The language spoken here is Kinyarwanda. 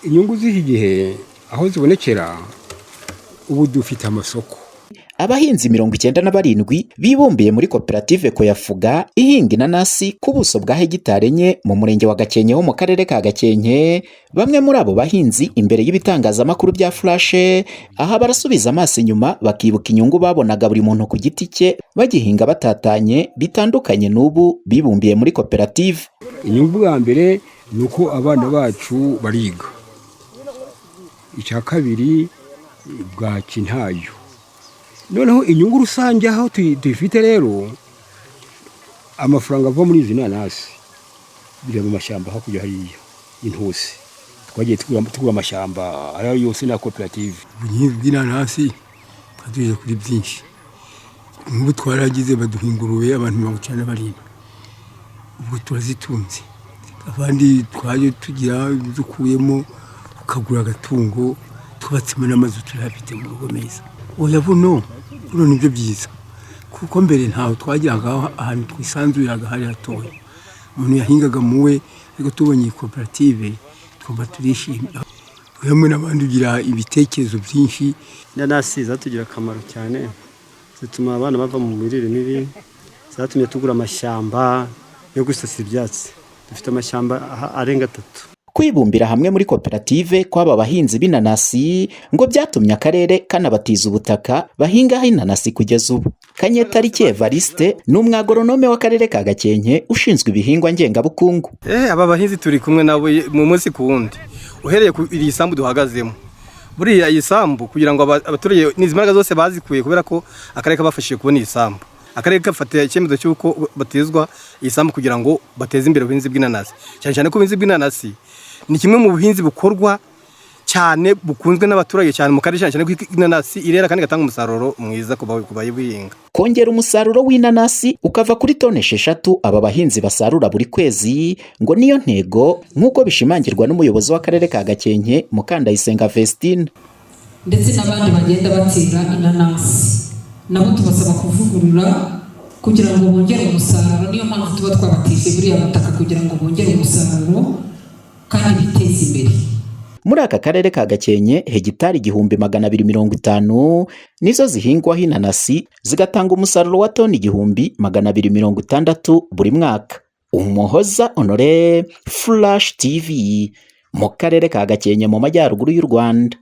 Inyungu z'iki gihe aho zibonekera, ubu dufite amasoko. Abahinzi 97 bibumbiye muri koperative Koyafuga ihinga inanasi ku buso bwa hegitari 4 mu murenge wa Gakenke ho mu karere ka Gakenke. Bamwe muri abo bahinzi imbere y'ibitangazamakuru bya Flash aha barasubiza amaso inyuma bakibuka inyungu babonaga buri muntu ku giti cye bagihinga batatanye, bitandukanye n'ubu bibumbiye muri koperative. Inyungu bwa mbere ni uko abana bacu bariga. Icya kabiri, bwaki ntayo. Noneho inyungu rusange aho tuyifite rero, amafaranga ava muri izi nanasi biri mu mashyamba hakurya hariya intusi twagiye tugura amashyamba ariyo yose na koperative. Ubuhinzi bw'inanasi bwatugeze kuri byinshi. Nk'ubu twaragize baduha ingurube abantu 97, ubwo turazitunze. Abandi twaje tugira dukuyemo ukagura agatungo, twubatsemo n'amazu, turayafite mu rugo meza. Oya, buno nibyo byiza, kuko mbere ntaho twagiraga ahantu twisanzuriraga, hari hatoya, umuntu yahingaga muwe. Ariko tubonye iyi koperative twumva turishimye, hamwe n'abandi ugira ibitekerezo byinshi. Inanasi zatugirira akamaro cyane, zituma abana bava mu mirire mibi, zatumye tugura amashyamba yo gusasira ibyatsi, dufite amashyamba arenga atatu. Kwibumbira hamwe muri koperative kw'aba bahinzi b'inanasi ngo byatumye akarere kanabatiza ubutaka bahingaho inanasi kugeza ubu. Kanyetariki Evariste ni umwagoronome w'akarere ka Gakenke ushinzwe ibihingwa ngengabukungu. Aba bahinzi turi kumwe nabo mu munsi ku wundi, uhereye ku iri sambu duhagazemo. Buriya iyi sambu kugira ngo abaturage n'izi mbaraga zose bazikuye kubera ko akarere kabafashije kubona iyi sambu. Akarere gafata icyemezo cy'uko batezwa iyi sambu kugira ngo bateze imbere ubuhinzi bw'inanasi, cyane cyane ko ubuhinzi bw'inanasi ni kimwe mu buhinzi bukorwa cyane, bukunzwe n'abaturage cyane mu karere, cyane cyane ko inanasi irera kandi igatanga umusaruro mwiza ku bayibuhinga. Kongera umusaruro w'inanasi ukava kuri toni 6 aba bahinzi basarura buri kwezi ngo niyo ntego, nk'uko bishimangirwa n'umuyobozi w'akarere ka Gakenke, Mukandayisenga Vestine. Ndetse n'abandi bagenda batera inanasi nabo tubasaba kuvugurura kugira ngo bongere umusaruro. Niyo mpamvu tuba twabatije buriya butaka, kugira ngo bongere umusaruro kandi biteze imbere. Muri aka karere ka Gakenke, hegitari 1250 nizo zihingwaho inanasi, zigatanga umusaruro wa toni 1260 buri mwaka. Umuhoza Honore, Flash TV, mu karere ka Gakenke mu majyaruguru y'u Rwanda.